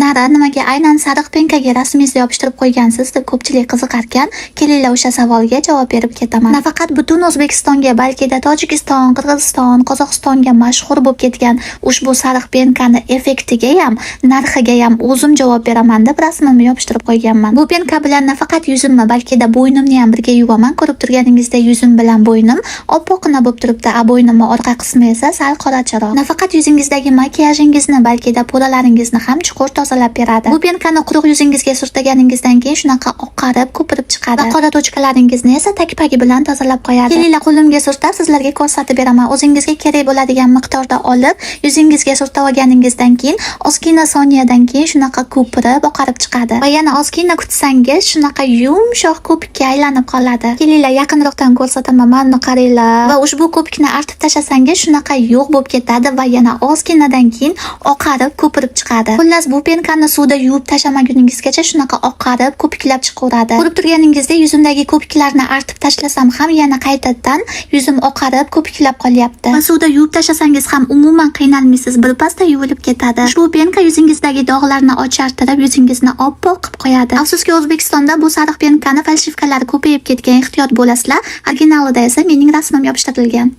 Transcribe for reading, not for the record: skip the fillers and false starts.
Nara, nimaga aynan sariq пенка ga rasmingizni yopishtirib qo'ygansiz, deb ko'pchilik qiziqarkan. Kelinglar, o'sha savolga javob berib ketaman. Nafaqat butun O'zbekistonga, balkida Tojikiston, Qirg'iziston, Qozog'istonga mashhur bo'lib ketgan ushbu sariq пенка ni effektiga ham, narxiga ham o'zim javob beraman deb rasmimni yopishtirib qo'yganman. Bu пенка bilan nafaqat yuzimni, balkida bo'ynimni ham birga yuvaman. Ko'rib turganingizdek, yuzim bilan bo'ynim oppoqqina bo'lib turibdi, a bo'ynimni orqa qismi esa sal qoracharoq. Nafaqat yuzingizdagi makiyajingizni, balkida poralaringizni ham chuqur tozalab beradi. Bu пенка ni quruq yuzingizga surtaganingizdan keyin shunaqa oqarib, ko'pirib chiqadi. Va qora точка laringizni esa tag-pagi bilan tozalab qo'yadi. Kelinglar, qo'limga surtab sizlarga ko'rsatib beraman. O'zingizga kerak bo'ladigan miqdorda olib, yuzingizga surtib olganingizdan keyin ozgina soniyadan keyin shunaqa ko'pirib, oqarib chiqadi. Va yana ozgina kutsangiz, shunaqa yumshoq ko'pikka aylanib qoladi. Kelinglar, yaqinroqdan ko'rsataman. Mana, qaranglar. Va ushbu ko'pikni artib tashlasangiz, shunaqa yo'q bo'lib ketadi va yana ozginadan keyin oqarib, ko'pirib chiqadi. Xullas, bu пенка ni suvda yuvib tashlamaguningizgacha shunaqa oqarib, ko'piklab chiqaveradi. Ko'rib turganingizdek, yuzimdagi ko'piklarni artib tashlasam ham yana qaytadan yuzim oqarib, ko'piklab qolyapti. Va suvda yuvib tashlasangiz ham umuman qiynalmaysiz, birpasda yuvilib ketadi. Ushbu пенка yuzingizdagi dog'larni ochartirib, yuzingizni oppoq qilib qo'yadi. Afsuski, O'zbekistonda bu sariq пенка ni фальшивка lari ko'payib ketgan, ehtiyot bo'lasizlar. Originalida esa mening rasmim yopishtirilgan.